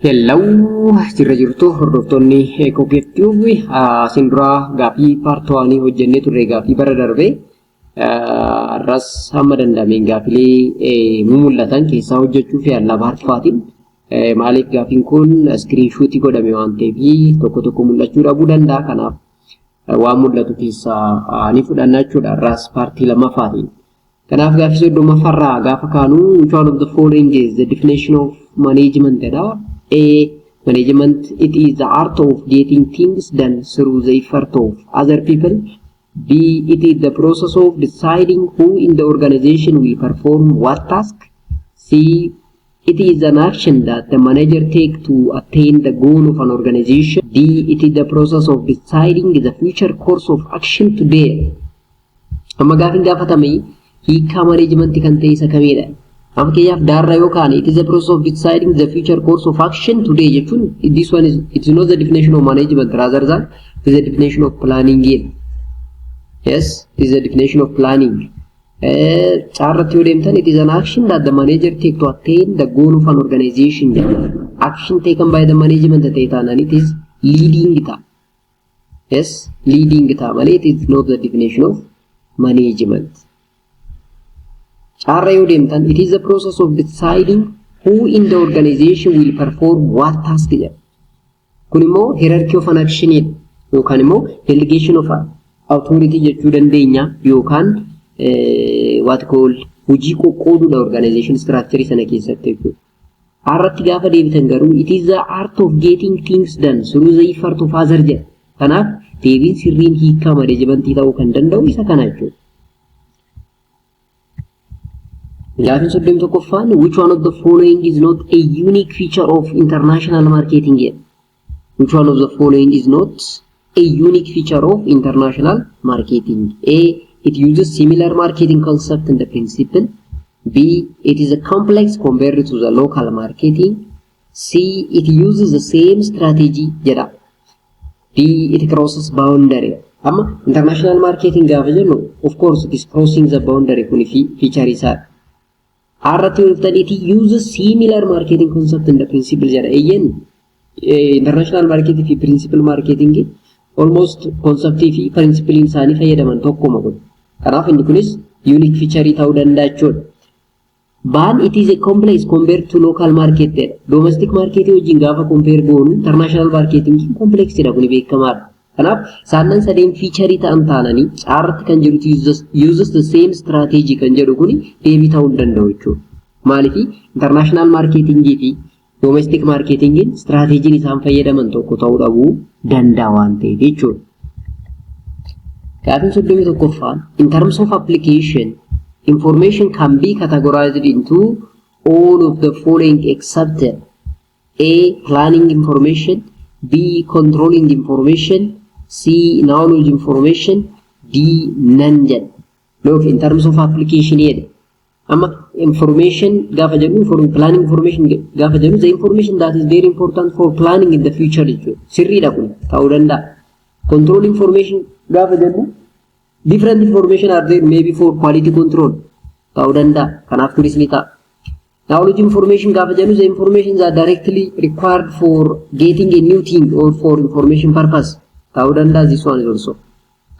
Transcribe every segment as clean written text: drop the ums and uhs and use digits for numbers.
Hello, jirra jirtu hordoftoonni Ecogetube. Asin duraa gaaffii part 1 hojjennee turre, gaaffii bara darbe. Har'as hamma danda'ameen gaaffilee mul'atan keessaa hojjechuuf yaalla part 2tiin. Maaliif gaaffiin kun screenshot godhame waan ta'eef tokko tokko mul'achuu dhabuu danda'a. Kanaaf waan mul'atu keessaa ni fudhanna jechuudha har'as part lammaffaatiin. Kanaaf gaaffii 30ffaarraa gaafa kaanu, which one of the following is the definition of management jedha. A. Management, it is the art of getting things done through the effort of other people. B. It is the process of deciding who in the organization will perform what task. C. It is an action that the manager take to attain the goal of an organization. D. It is the process of deciding the future course of action today. Amma gaafiin gaafatame hiikaa managementii kan ta'e isa kamidha? Amma fakkeenyaaf daarra yookaan it is the process of deciding the future course of action today jechuun, this one is, it is not the definition of management, rather than it is the definition of planning. Yes, it is the definition of planning. Caarratti yoo deemtan, it is an action that the manager take to attain the goal of an organization jedha. Action taken by the management ta'e taanaan it is leading ta'a. Yes, leading ta'a malee it is not the definition of management. Caarra yoo deemtan, it is the process of deciding who in the organization will perform what task jedha. Kun immoo hierarchy of an action yookaan immoo delegation of authority jechuu dandeenya, yookaan what call hojii qoqqooduudha organization structure sana keessatti jechuudha. Har'atti gaafa deebitan garuu it is the art of getting things done through the effort of other jedha. Kanaaf deebiin sirriin hiikaa managementii ta'uu kan danda'u isa kana jechuudha. Gaaffiin 31ffaan, which one of the following is not a unique feature of international marketing jedha. Which one of the following is not a unique feature of international marketing? A. It uses similar marketing concept and the principle. B. It is a complex compared to the local marketing. C. It uses the same strategy jedha. D. It crosses boundary. Amma international marketing gaafa jennu, of course it is crossing the boundary, kun feature isaa. Irratti yoo dhuftan, it uses similar marketing concept and the principle jedha. Eeyyen, international marketing fi principle marketing almost conceptii fi principle isaanii fayyadaman tokkuma kun. Kanaaf inni kunis unique feature ta'uu danda'a jechuudha. Baan it is a complex compared to local market jedha. Domestic market wajjin gaafa compare goonu international marketing complex dha, kuni beekamaadha. Kanaaf saannan sadeen feature ta'an taananii caarratti kan jirutu uses the same strategy kan jedhu kuni deebii ta'uu hin danda'u jechuudha. Maaliif international marketing fi domestic marketing strategiin isaan fayyadaman tokko ta'uu dhabuu danda'a waan ta'eef jechuudha. Gaaffiin 31ffaan, in terms of application, information can be categorized into all of the following except: A. Planning information. B. Controlling information. C. Knowledge information. D. None jedha. Look, in terms of application jedhe. Amma information gaafa jennu, planning information gaafa jennu, the information that is very important for planning in the future jechuudha. Sirriidha, kun ta'uu danda'a. Control information gaafa jennu, different information are there, maybe for quality control ta'uu danda'a. Kanaaf kunis ni ta'a. Knowledge information gaafa jennu, the information that directly required for getting a new thing or for information purpose ta'uu danda'a, this one is also.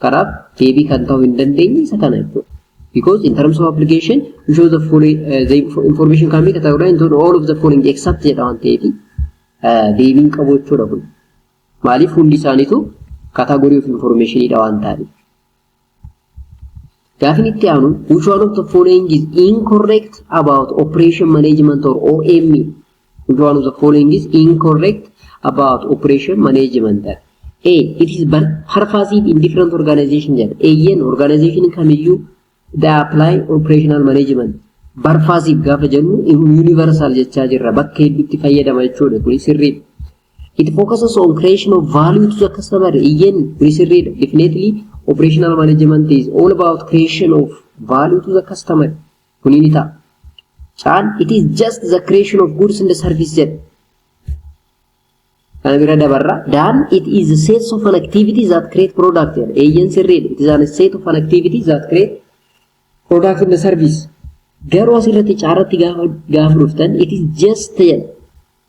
Kanaaf deebii kan ta'uu hin dandeenye isa kana jechuudha. Because in terms of application, we show the following, the information can be categorized into all of the following except jedha waan ta'eef deebiin qabu jechuudha kun. Maaliif hundi isaaniitu category of information dha waan ta'eef. Gaafin itti aanu, which one of the following is incorrect about operation management or OM? Which one of the following is incorrect about operation management? A. It is pervasive in different organization jedha. Eeyyen, organization kamiyyuu they apply operational management. Pervasive gaafa jennu universal jechaa jirra. Bakka hedduutti fayyadama jechuudha. Kuni sirriidha. It focuses on creation of value to the customer. Eeyyen, kuni sirriidha. Definitely operational management is all about creation of value to the customer. Kuni ni ta'a. Caan, it is just the creation of goods and the service jedha. Kana bira dabarra. Daan, it is a set of an activity that create product jedha. Eeyyen, sirriidha. It is a set of an activity that create product and the service. Garuu asirratti caarratti gaafa dhuftan, it is just jedha.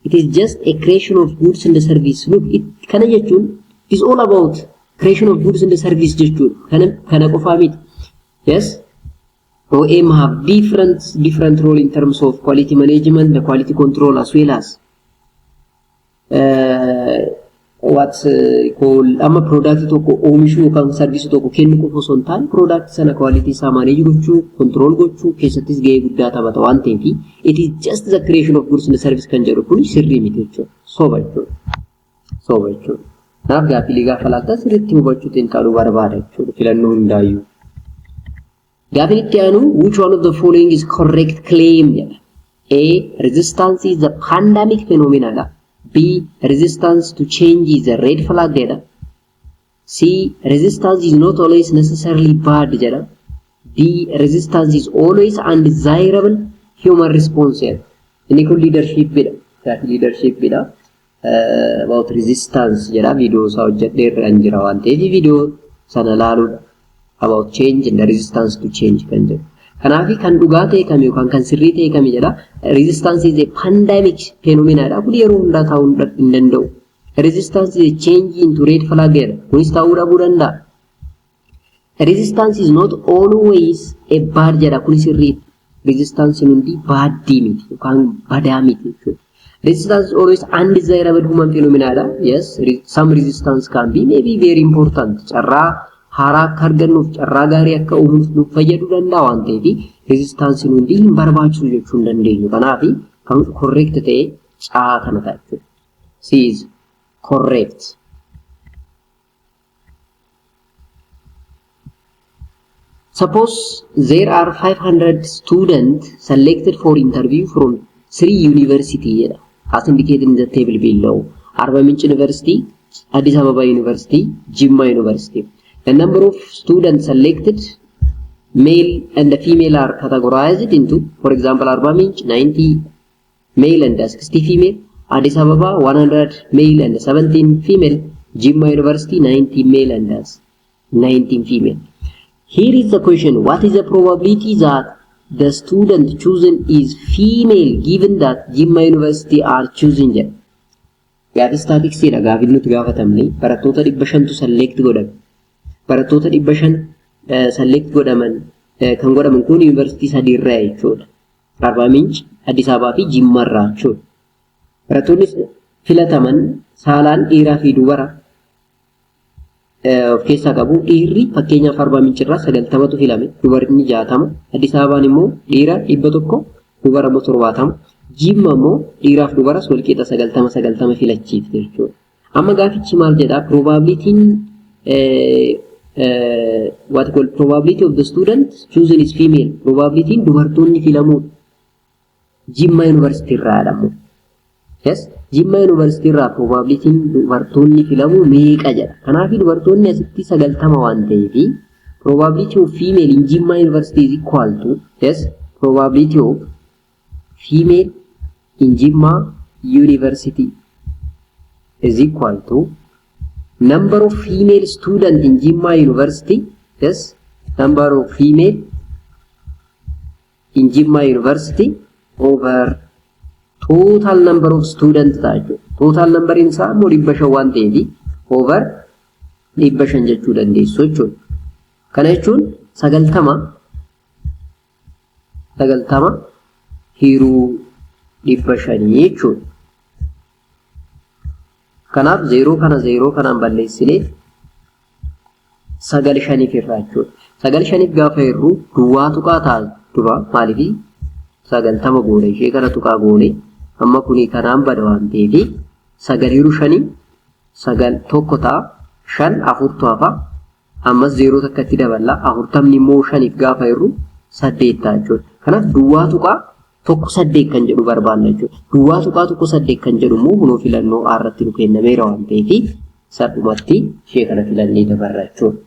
It is just a creation of goods and service. Look, it, kana jechuun it is all about creation of goods and service jechuudha. Kana qofaa miti. Yes. OM have different role in terms of quality management, the quality control, as well as what call amma product tokko oomishuu yookaan service tokko kennu qofa osoo hin taane, product sana quality isaa manage gochuu, control gochuu keessattis gahee guddaa taphata waan ta'eef, it is just the creation of goods and service kan jedhu kun sirrii miti jechuudha. Soba jechuudha. Soba jechuudha. Kanaaf gaaffilee gaafa laattaa sirriitti hubachuu xiinxaluu barbaada jechuudha filannoo hundaayyuu. Gaaffiin itti aanu, "Which one of the following is correct claim?" jedha. A. Resistance is a pandemic phenomena dha. B. Resistance to change is a red flag jedha. C. Resistance is not always necessarily bad jedha. D. Resistance is always undesirable human response jedha. Inni kun leadership dha. Gaaffii leadership dha. About resistance jedha. Viidiyoo isaa hojjedhee irra jira waan ta'eef viidiyoo sana laaluudha. About change and the resistance to change kan jedhu. Kanaaf kan dhugaa ta'e kami yookaan kan sirrii ta'e kami jedha. Resistance is a pandemic phenomena dha. Kun yeroo hundaa ta'uu hin danda'u. Resistance is a change into red flag jedha. Kunis ta'uu dhabuu danda'a. Resistance is not always a bad jedha. Kun sirriidha. Resistance hundi baaddii miti yookaan badaa miti jechuudha. Resistance is always undesirable human phenomena dha. Yes, some resistance can be maybe very important. Carraa haaraa akka argannuuf, carraa gaarii akka uumuuf nu fayyaduu danda'a waan ta'eef, resistanceiin hundi hin barbaachisu jechuu hin dandeenyu. Kanaaf kan correct ta'e caa kana ta'a jechuudha. C is correct. Suppose there are 500 students selected for interview from three university jedha. As indicated in the table below. Arba Minch University, Addis Ababa University, Jimma University. The number of students selected, male and female, are categorized into, for example, Arba Minch 90 male and 60 female, Addis Ababa 100 male and 17 female, Jimma University 90 male and 19 female. Here is the question: what is the probability that the student chosen is female given that Jimma University are choosing jedha. Gaaffii statisticsiidha gaaffii nuti gaafatamne. Barattoota 500tu select godhame. Barattoota 500 select godhaman kan godhaman kun yuunivarsiitii sadiirraa jechuudha. Arbaa Minch, Addis Ababaa fi Jimmarraa jechuudha. Barattoonni filataman saalaan dhiiraa fi dubara of keessaa qabu. Dhiirri fakkeenyaaf Arbaa Minchirraa 90tu filame, dubarri 60. Addis Ababaan immoo dhiira 100, dubara immoo 70. Jimma immoo dhiiraaf dubaras walqixa 90 90 filachiifte jechuudha. Amma gaafichi maal jedhaa? Probabilityn, what call probability of the student choosing is female. Probabilityn dubartoonni filamuu Jimma University irraa jedhamu. Yes, Jimma University irraa probabilityn dubartoonni filamuu meeqa jedha. Kanaaf dubartoonni asitti 90 waan ta'eef, probability of female in Jimma University is equal to, yes, probability of female in Jimma University is equal to number of female student in Jimma University, yes, number of female in Jimma University over total number of student ta'a jechuudha. Total number isaa immoo 500 waan ta'eef, over 500 jechuu dandeessu jechuudha. Kana jechuun 90 hiruu 500 jechuudha. Kanaaf zeeroo kana zeeroo kanaan balleessinee sagal shaniif irraa jechuudha. Sagal shaniif gaafa hirru duwwaa tuqaa ta'a dura. Maaliif? 90 goone, ishee kana tuqaa goone. Amma kuni kanaan bada waan ta'eef, sagal hiruu shanii sagal tokko ta'a, shan afurtu hafa, ammas zeeroo takka itti daballa, 40ni immoo shaniif gaafa hirru saddeet ta'a jechuudha. Kanaaf 0.18 kan jedhu barbaanna jechuudha. 0.18 kan jedhu immoo kunoo filannoo A irratti nu kennameera waan ta'eef, salphumatti ishee kana filannee dabarra jechuudha.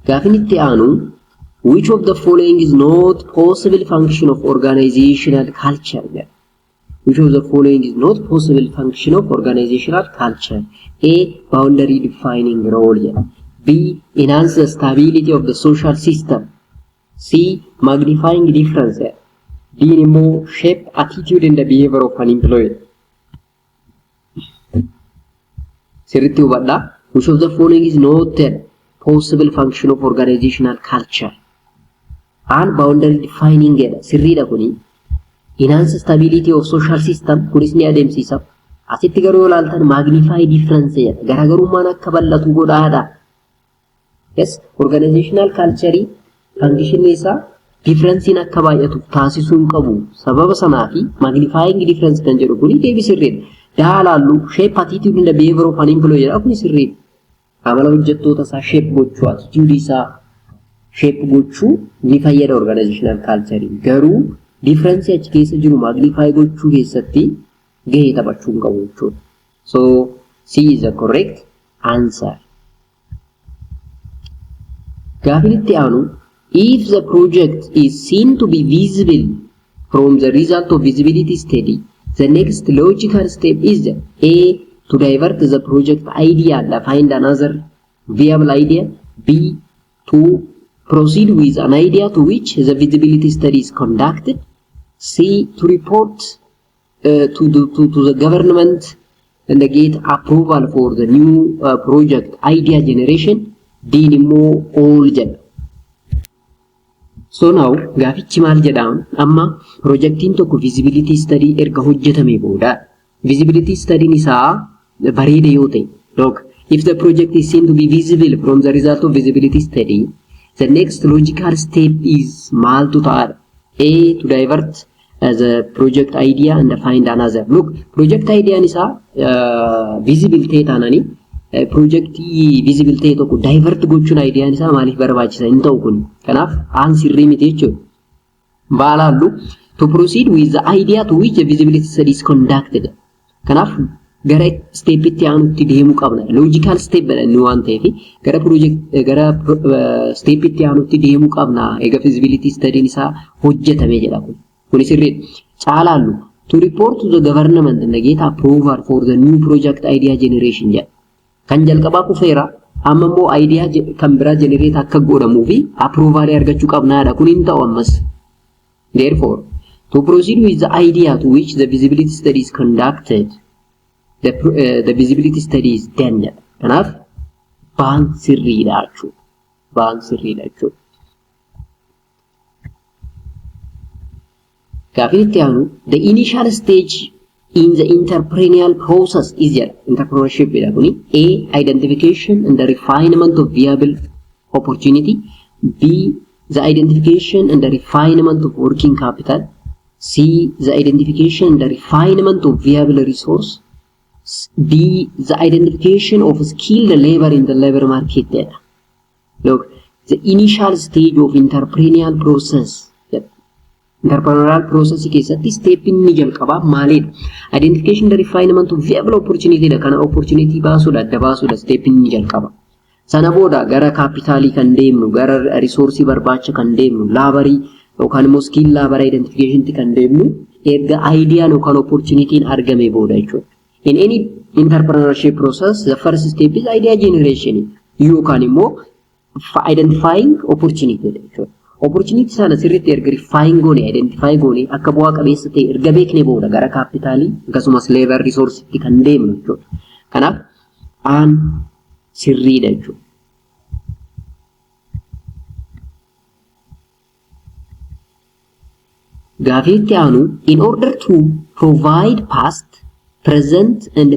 Gaafin itti aanu, "Which of the following is not possible function of organizational culture?" jedha. Which of the following is not possible function of organizational culture? A. Boundary defining role jedha. B. Enhance the stability of the social system. C. Magnifying difference jedha. D'n immoo shape attitude and the behavior of an employee. Sirriitti hubadhaa. Which of the following is not a possible function of organizational culture? An boundary defining jedha. Sirriidha kuni. Enhance stability of social system kunis ni adeemsisa. Asitti garuu yoo ilaaltan magnify difference jedha. Garaagarummaan akka bal'atu godhaadha. Yes, organizational culture function isaa difference'n akka baay'atu taasisuu hin qabu. Sababa sanaa fi magnifying difference kan jedhu kuni deebii sirriidha. Daa laallu shape attitude and the behavior of an employee jedha kuni sirriidha. Amala hojjettoota isaa shape gochuu, attitude isaa shape gochuu ni fayyada organizational culture. Garuu difference achi keessa jiru magnify gochuu keessatti gahee taphachuu hin qabu jechuudha. So C is the correct answer. Gaafin itti aanu, if the project is seen to be visible from the result of visibility study, the next logical step is A. To divert the project idea and find another viable idea. B. To proceed with an idea to which the visibility study is conducted. C. To report to the government and get approval for the new project idea generation. D immoo all jedha. So now gaafichi maal jedha? Amma projektiin tokko visibility study erga hojjetame booda visibility study'n isaa bareeda yoo ta'e, look, if the project is seen to be visible from the result of visibility study, the next logical step is maaltu ta'aadha? A. To divert the project idea and find another. Look, project ideaan isaa visible ta'e taananii projektii visible ta'e tokko divert gochuun ideaan isaa maaliif barbaachisa? Hin ta'u kun. Kanaaf aan sirrii miti jechuudha. Baalaallu to proceed with the idea to which the visibility study is conducted. Kanaaf gara steepitti aanutti deemuu qabna. Logical step jedha inni waan ta'eef gara project gara steepitti aanutti deemuu qabna. Egaa feasibility study'n isaa hojjetame jedha kun. Kuni sirriidha. Caalaallu to report to the government and get approval for the new project idea generation jedha. Kan jalqabaa kufeera, amma immoo idea kan biraa generate akka godhamuu fi approval argachuu qabnaadha. Kun hin ta'u ammas. Therefore, to proceed with the idea to which the feasibility study is conducted, the feasibility study is done jedha. Kanaaf baan sirriidha jechuudha. Baan sirriidha jechuudha. Gaafiin itti aanu, the initial stage in the entrepreneurial process is jedha. Entrepreneurship jedha kuni. A. Identification and the refinement of viable opportunity. B. The identification and the refinement of working capital. C. The identification and the refinement of viable resource. D. The identification of skilled labor in the labor market jedha. Look, the initial stage of entrepreneurial process jedha. Entrepreneurial process keessatti step inni jalqabaa maalidha? Identification the refinement of viable opportunity dha. Kana opportunity baasuudha, adda baasuudha step inni jalqaba. Sana booda gara kaapitaalii kan deemnu, gara risoorsii barbaacha kan deemnu, laborii yookaan immoo skill labor identification kan deemnu erga ideaan yookaan opportunity'n argame booda jechuudha. In any entrepreneurship process, the first step is idea generation yookaan immoo identifying opportunity jechuudha. Opportunity sana sirriitti erga refine goone, identify goone, akka bu'aa qabeessa ta'e erga beekne booda gara kaapitaalii akkasumas labor resource'itti kan deemnu jechuudha. Kanaaf aan sirriidha jechuudha. Gaafii itti aanu, in order to provide past, present and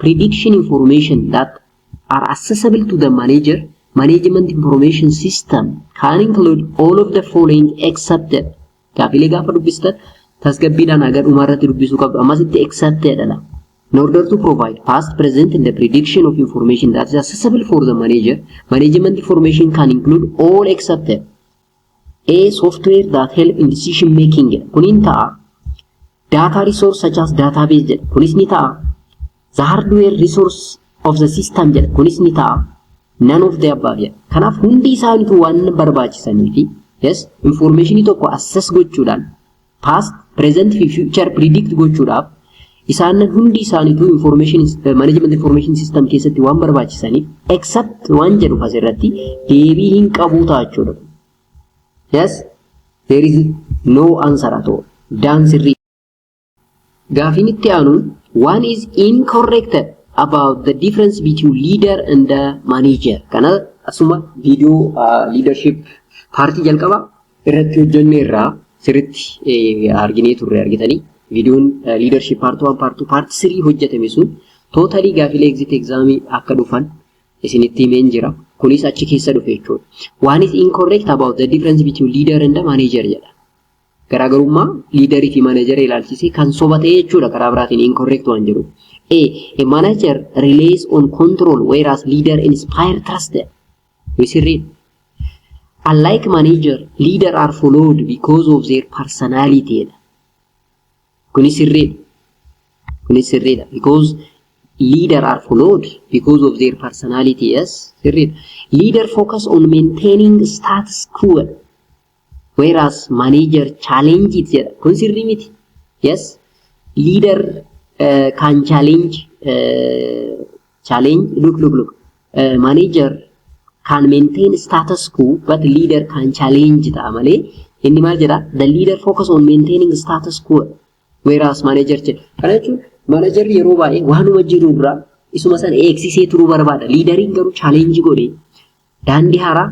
prediction information that are accessible to the manager, management information system can include all of the following except. Gaafiilee gaafa dubbistan tasgabbiidhaan haga dhumaarratti dubbisuu qabdu. Ammasitti except jedha. In order to provide past, present and the prediction of information that is accessible for the manager, management information can include all except: A. Software that help in decision making jedha. Kunin ta'a. Data resource such as database jedha. Kunis ni ta'a. The hardware resource of the system jedha. Kunis ni ta'a. None of the above jedha. Kanaaf hundi isaaniitu waan barbaachisanii fi yes, informationii tokko access gochuudhaan past, present fi future predict gochuudhaaf isaan hundi isaaniitu information management information system keessatti waan barbaachisaniif except waan jedhuuf asirratti deebii hin qabu ta'a jechuudha. Yes, There is no answer at all. Daan sirrii. Gaafiin itti aanu, one is incorrect about the difference between leader and the manager. Kana asuma viidiyoo leadership partii jalqaba irratti hojjenne irraa sirritti arginee turre. Argitanii, viidiyoon leadership part 1, part 2, part 3 hojjetame sun totally gaafilee exit examii akka dhufan isinitti himeen jira. Kunis achi keessa dhufe jechuudha. One is incorrect about the difference between leader and the manager jedha. Garaagarummaa leaderii fi manager ilaalchisee kan soba ta'e jechuudha, karaa biraatiin incorrect waan jedhu. A. A manager relies on control, whereas leader inspire trust. Sirriidha. Unlike manager, leader are followed because of their personality. Kunis sirriidha. Kunis sirriidha. Because leader are followed because of their personality. Yes, sirriidha. Leader focus on maintaining status quo, whereas manager challenge it jedha. Kun sirrii miti. Yes, leader can challenge. Look, look, look. Manager can maintain status quo, but leader can challenge ta'a malee inni maal jedha? The leader focus on maintaining status quo, whereas manager jedha. Kana jechuun managerri yeroo baay'ee waanuma jiru irraa isuma sana eegsisee turuu barbaada. Leaderiin garuu challenge godhee daandii haaraa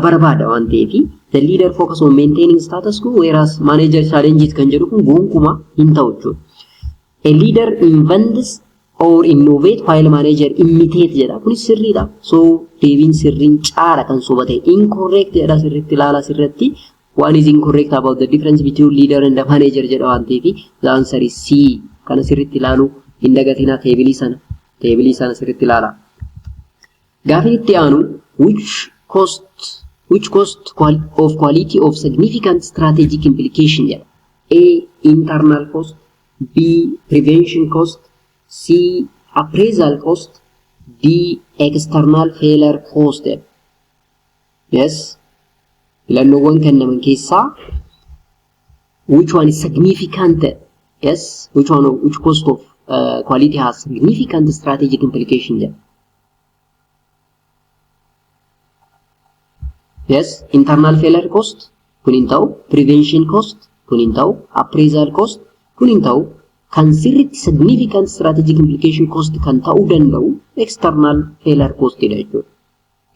barbaada waan ta'eef, the leader focus on maintaining status quo, whereas manager challenges kan jedhu kun gonkumaa hin ta'u jechuudha. A leader invents or innovate while manager imitate jedha. Kunis sirriidha. So deebiin sirriin caara kan soba ta'e incorrect jedha. Sirriitti ilaala sirriitti. One is incorrect about the difference between leader and the manager jedha waan ta'eef, the answer is C. Kana sirriitti ilaaluu hin dagatinaa, tableii sana. Tableii sana sirriitti ilaala. Gaafiin itti aanu, which cost of quality of significant strategic implication jedha. A. Internal cost, B. Prevention cost, C. Appraisal cost, D. External failure cost jedha. Yes. Filannoowwan kennaman keessaa which one is significant? Yes. Which cost of quality has significant strategic implication jedha. Yes, internal failure cost kun hin ta'u, prevention cost kun hin ta'u, appraisal cost kun hin ta'u, kan sirriitti significant strategic implication cost kan ta'uu danda'u external failure cost dha jechuudha.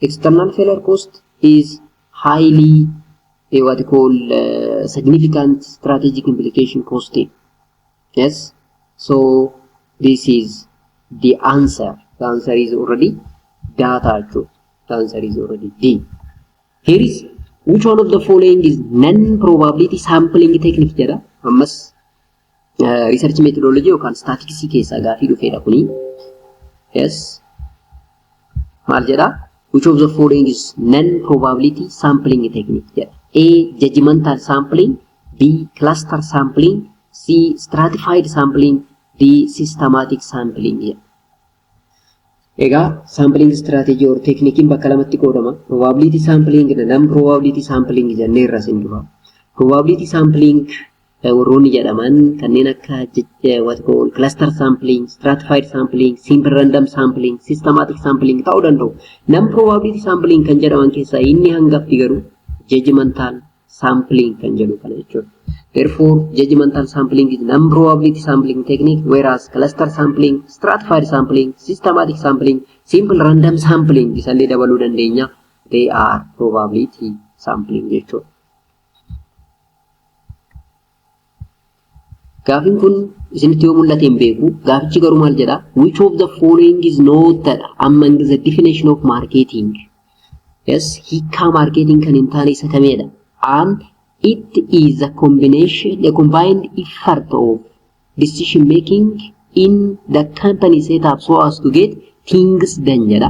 External failure cost is highly what you call significant strategic implication cost. Yes, so this is the answer. The answer is already data jechuudha. The answer is already D. Here is, which one of the following is non-probability sampling technique jedha. Ammas research methodology yookaan statistics keessaa gaafii dhufeedha kuni. Yes. Maal jedha? Which of the following is non-probability sampling technique jedha. A. Judgmental sampling. B. Cluster sampling. C. Stratified sampling. D. Systematic sampling jedha. Egaa sampling strategy or techniqueiin bakka lamatti qoodama. Probability sampling, non probability sampling jennee irra sin dura. Probability sampling warroonni jedhaman kanneen akka what call cluster sampling, stratified sampling, simple random sampling, systematic sampling ta'uu danda'u. Non probability sampling kan jedhaman keessaa inni hangafti garuu judgmental sampling kan jedhu kana jechuudha. Therefore, judgmental sampling is non-probability sampling technique, whereas cluster sampling, stratified sampling, systematic sampling, simple random sampling isallee dabaluu dandeenya. They are probability sampling jechuudha. Gaafiin kun isinitti yoo mul'ate hin beeku. Gaafichi garuu maal jedha? Which of the following is not among the definition of marketing? Yes, hiikkaa marketing kan hin taane isa kamedha? And it is a combination, a combined effort of decision making in the company setup so as to get things done jedha.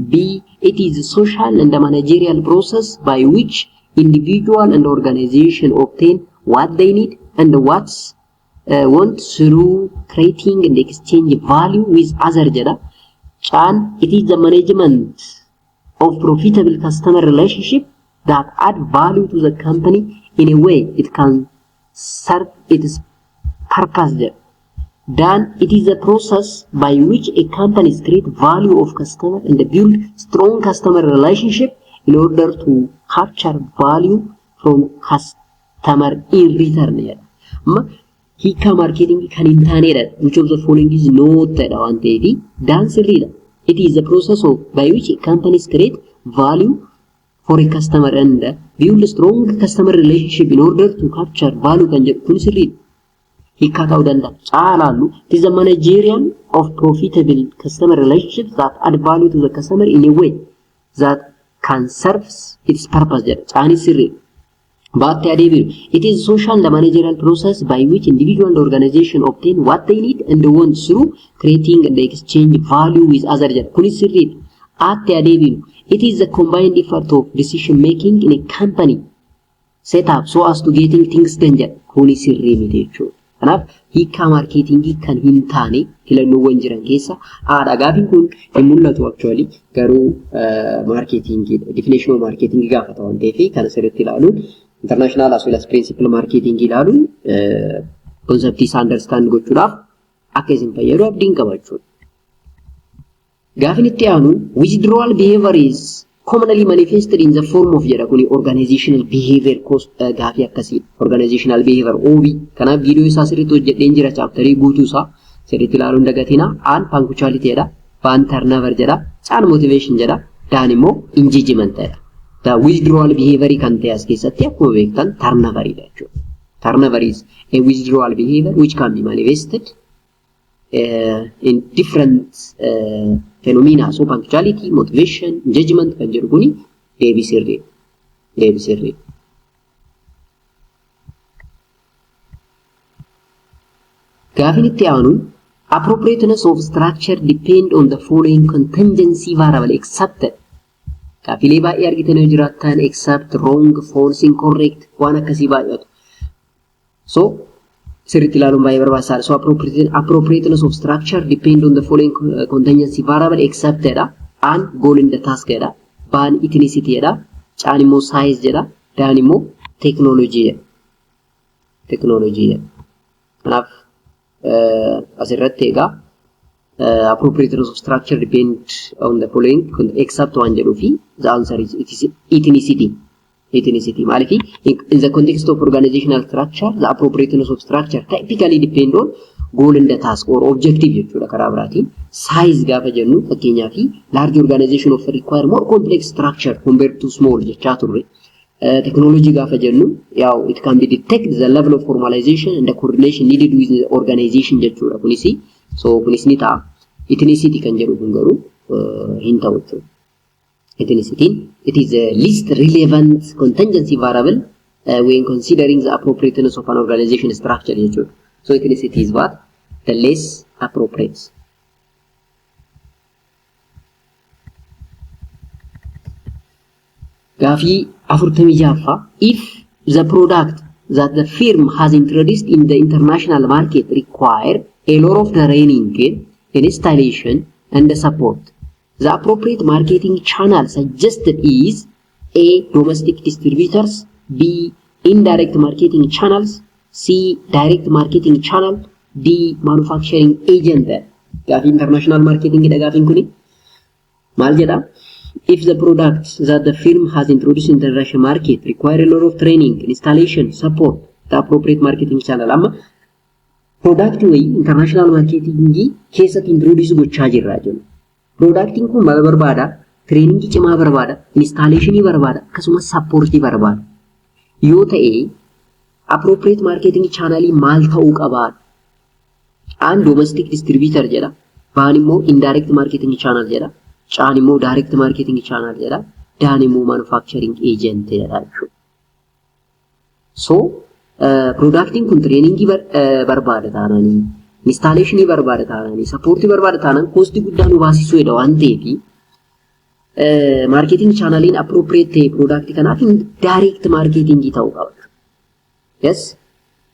B. It is a social and a managerial process by which individual and organization obtain what they need and what's want through creating and exchange value with other jedha. Caan, it is the management of profitable customer relationship that add value to the company in a way it can serve its purpose jedha. Then it is a process by which a company create value of customer and build strong customer relationship in order to capture value from customer in return jedha. Amma hiikaa marketingii kan hin taanedha. Which of the following is not jedha waan ta'eef daan sirriidha. It is the process of by which companies create value for a customer and build strong customer relationship in order to capture value kan jedhu kun sirriidha. Hiikaa ta'uu danda'a. Caalaallu it is the managerial of profitable customer relationships that add value to the customer in a way that can serve its purpose jedha. Caanis sirriidha. Baatti adeebiru. It is social and managerial process by which individual and organization obtain what they need and want through creating and exchange value with other jedha. Kunis sirriidha. Aatti adeebiru. It is the combined effort of decision making in a company set up so as to getting things done jedha. Kuni sirrii miti jechuudha. Kanaaf hiikaa marketingii kan hin taane filannoowwan jiran keessa haadha. Gaafiin kun hin mul'atu actually, garuu marketingii definition of marketingii gaafata waan ta'eef kana sirriitti ilaaluun, international as well as principle marketingii ilaaluun conceptii isaa understand gochuudhaaf akka isin fayyadu abdiin qaba jechuudha. Gaafin itti aanu withdrawal behavior is commonly manifested in the form of jedha. Kuni organizational behavior cost gaafii akkasii organizational behavior OB. Kanaaf viidiyoo isaa sirriitti hojjedheen jira, chapterii guutuu isaa sirriitti ilaaluun dagatina. Aan punctuality jedha, baan turnover jedha, caan motivation jedha, daan immoo engagement jedha. The withdrawal behavior kan ta'e as keessatti akkuma beektan turnover dha jechuudha. Turnover is a withdrawal behavior which can be manifested in different phenomena. So punctuality, motivation, engagement kan jedhu kuni deebii sirrii. Deebii sirrii. Gaafin itti aanu appropriateness of structure depend on the following contingency variable except. Gaafilee baay'ee argitanii yoo jiraattan except, wrong, false, incorrect waan akkasii baay'atu. So sirriitti ilaaluun baay'ee barbaachisaadha. So appropriateness of structure depend on the following contingency variable except jedha. Aan goal and the task jedha. Baan ethnicity jedha. Caan immoo size jedha. Daan immoo technology jedha. Technology jedha. Kanaaf asirratti egaa appropriateness of structure depend on the following except waan jedhuu fi the answer is it is ethnicity. Ethnicity maaliif in the context of organizational structure, the appropriateness of structure typically depend on goal and the task or objective jechuudha. Karaa biraatiin size gaafa jennu, fakkeenyaa fi large organization of require more complex structure compared to small jechaa turre. Technology gaafa jennu yaa'u it can be detect the level of formalization and the coordination needed with the organization jechuudha kunis. So kunis ni ta'a. Ethnicity kan jedhu kun garuu hin ta'u jechuudha. Ethnicity, it is the least relevant contingency variable when considering the appropriateness of an organization structure jechuudha. So ethnicity is what? The less appropriate. Gaafii 46ffaa, if the product that the firm has introduced in the international market require a lot of training, installation and support, the appropriate marketing channel suggested is A. Domestic distributors, B. Indirect marketing channels, C. Direct marketing channel, D. Manufacturing agent. Gaafii international marketing dha gaafiin kuni. Maal jedha? If the product that the firm has introduced in international market require a lot of training, installation, support, the appropriate marketing channel. Amma product wayii international marketing keessatti introduce gochaa jirra jennu. Productiin kun maal barbaada? Trainingii cimaa barbaada, installationii barbaada, akkasumas supportii barbaada. Yoo ta'e appropriate marketing channelii maal ta'uu qabaa? Aan domestic distributor jedha. Baan immoo indirect marketing channel jedha. Caan immoo direct marketing channel jedha. Daan immoo manufacturing agent jedha jechuudha. So productiin kun trainingii barbaada taananii, installationii barbaada taananii, supportii barbaada taanaan costii guddaa nu baasisuu jedha waan ta'eef marketing channeliin appropriate ta'e productii kanaaf direct marketingii ta'uu qaba. Yes,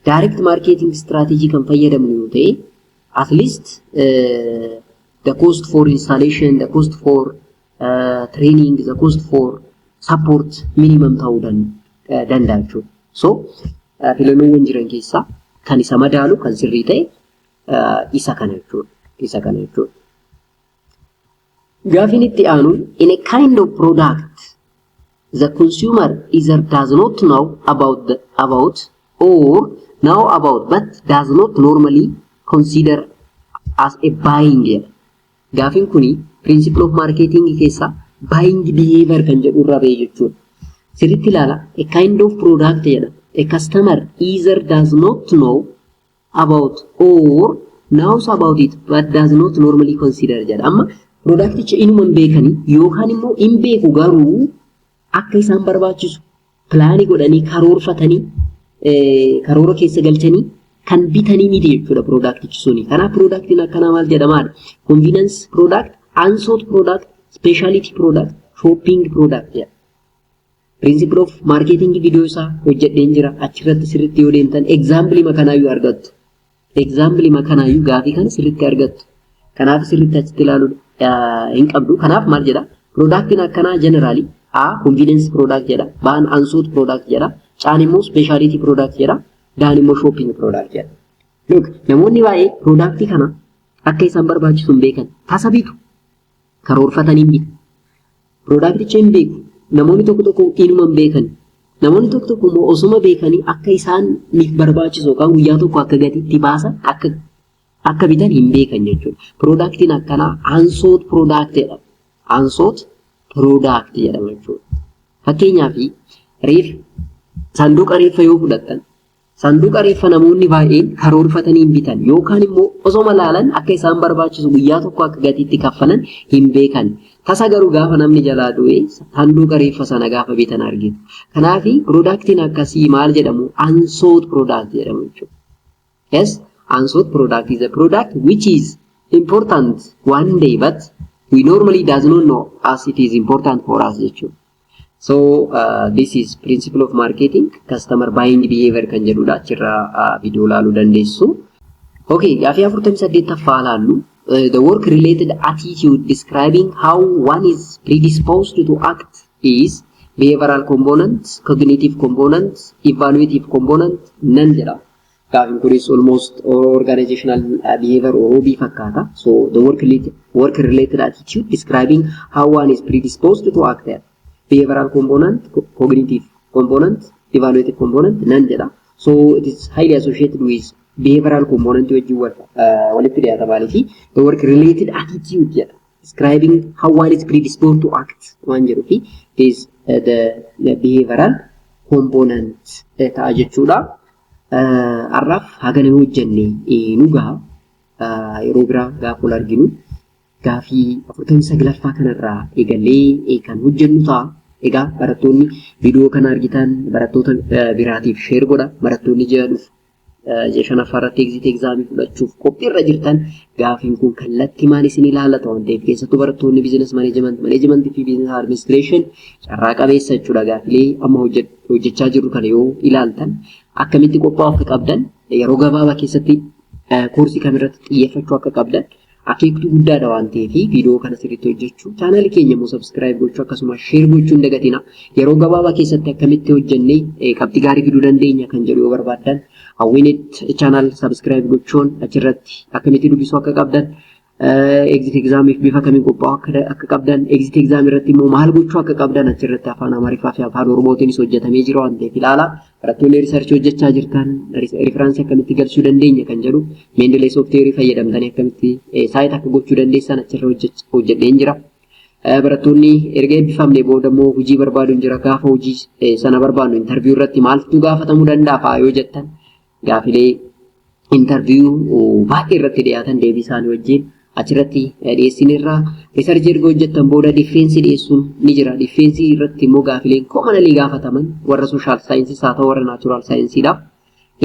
direct marketing strategy kan fayyadamnu yoo ta'e at least the cost for installation, the cost for training, the cost for support minimum ta'uu danda'a jechuudha. So filannoowwan jiran keessaa kan isa madaalu kan sirrii ta'e isa kana jechuudha. Isa kana jechuudha. Gaafiin itti aanu in a kind of product The consumer either does not know about or know about but does not normally consider as a buying jedha. Gaafiin kuni principle of marketing keessaa buying behavior kan jedhu irraa ba'e jechuudha. Sirriitti ilaala. A kind of product jedha. A customer either does not know about or knows about it but does not normally consider jedha. Amma producticha inuma hin beekanii yookaan immoo hin beeku, garuu akka isaan barbaachisu planii godhanii, karoorfatanii, karoora keessa galchanii kan bitanii miti jechuudha productichi suni. Kanaaf productiin akkanaa maal jedhamaadha? Convenience product, unsought product, speciality product, shopping product jedha. Principle of marketing viidiyoo isaa hojjedheen jira. Achirratti sirriitti yoo deemtan example makanaayyuu argattu. Example makanaayyuu gaafii kana sirriitti argattu. Kanaaf sirriitti achitti ilaaluu hin qabdu. Kanaaf maal jedha? Productiin akkanaa generally A, convenience product jedha. B'n unsought product jedha. C'n immoo speciality product jedha. D'n immoo shopping product jedha. Look, namoonni baay'ee productii kana akka isaan barbaachisu hin beekan. Tasa bitu. Karoorfatanii hin bitu. Producticha hin beeku. Namoonni tokko tokko inuma hin beekan. Namoonni tokko tokko immoo osuma beekanii akka isaaniif barbaachisu yookaan guyyaa tokko akka gatiitti baasan akka bitan hin beekan jechuudha. Productiin akkanaa unsought product jedhama. Unsought product jedhama jechuudha. Fakkeenyaaf, reeffa, sanduuqa reeffa yoo fudhattan, sanduuqa reeffa namoonni baay'een karoorfatanii hin bitan yookaan immoo osoma laalan akka isaan barbaachisu guyyaa tokko akka gatiitti kaffalan hin beekan. Tasa garuu gaafa namni jalaa du'e sanduuqa reeffa sana gaafa bitan argitu. Kanaaf productiin akkasii maal jedhamu? Unsought product jedhamu jechuudha. Yes, unsought product is a product which is important one day but we normally does not know as it is important for us jechuudha. So this is principle of marketing customer buying behavior kan jedhudha. Achirraa viidiyoo ilaaluu dandeessu. Okay, gaafii 48ffaa ilaallu. The work related attitude describing how one is predisposed to act is behavioral component, cognitive component, evaluative component, none jedha. Gaafiin kunis almost organizational behavior or OB fakkaata. So the work related attitude describing how one is predisposed to act there. Behavioral component, cognitive component, evaluative component, none jedha. So it is highly associated with behavioral component wajjin walitti dhiyaata. Maaliifi the work related attitude jedha. Describing how one is predisposed to act waan jedhu fi it is the behavioral component ta'a jechuudha. Har'aaf haga nama hojjenne nu gaha. Yeroo biraa gaafa wal arginu gaafii 49ffaa kanarraa eegallee kan hojjennu ta'a. Egaa barattoonni viidiyoo kana argitan barattoota biraatiif share godha. Barattoonni ji'a dhufu, ji'a shanaffaa irratti exit examii fudhachuuf qophiirra jirtan, gaafiin kun kallattii maal isin ilaallata waan ta'eef, keessattuu barattoonni business management, managementii fi business administration carraa qabeessa jechuudha. Gaafilee amma hojjechaa jirru kana yoo ilaaltan, akkamitti qophaa'uu akka qabdan, yeroo gabaabaa keessatti koorsii kamirratti xiyyeeffachuu akka qabdan akeektuu guddaadha waan ta'eef, viidiyoo kana sirriitti hojjechuu, channelii keenya immoo subscribe gochuu, akkasumas share gochuu hin dagatina. Yeroo gabaabaa keessatti akkamitti hojjennee qabxii gaarii fiduu dandeenya kan jedhu yoo barbaaddan, Hawwinet channel subscribe gochuun achirratti akkamitti dubbisuu akka qabdan, exit examiif bifa kamiin qophaa'uu akka qabdan, exit exam irratti immoo maal gochuu akka qabdan achirratti afaan Amaariffaa fi afaan Oromootiinis hojjetamee jira waan ta'eef ilaala. Barattoonni researchii hojjechaa jirtan, referencii akkamitti galchuu dandeenya kan jedhu, Mendeley softwareii fayyadamtanii akkamitti cite akka gochuu dandeessan achirra hojjedheen jira. Barattoonni erga eebbifamne booda immoo hojii barbaaduun jira. Gaafa hojii sana barbaadnu interview irratti maaltu gaafatamuu danda'a fa'aa yoo jettan, gaafilee interview baay'ee irratti dhiyaatan deebii isaanii wajjin achirratti dhiyeessinerra. Researchii erga hojjettan booda defensii dhiyeessuun ni jira. Defensii irratti immoo gaafileen commonly gaafataman warra social scienceiis haa ta'u warra natural scienceiidhaaf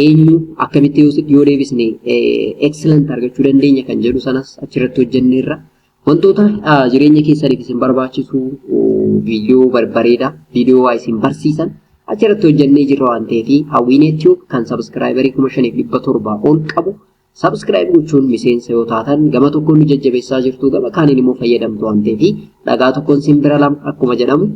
eenyu akkamitti yoo deebisne excellent argachuu dandeenya kan jedhu sanas achirratti hojjenneerra. Wantoota jireenya keessaniif isin barbaachisu viidiyoo babbareedaa, viidiyoo waa isin barsiisan achirratti hojjennee jirra waan ta'eef, Hawwiin Tube kan subscriberii 5700 ol qabu subscribe gochuun miseensa yoo taatan, gama tokkoon nu jajjabeessaa jirtu, gama kaaniin immoo fayyadamtu waan ta'eef, dhagaa tokkoon simbira lama akkuma jedhamu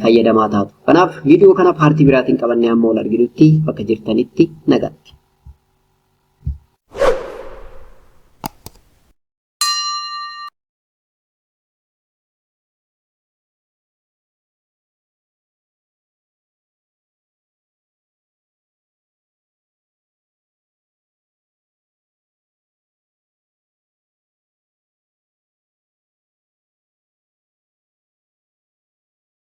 fayyadamaa taatu. Kanaaf viidiyoo kana partii biraatiin qabannee amma wal arginutti bakka jirtanitti nagaatti.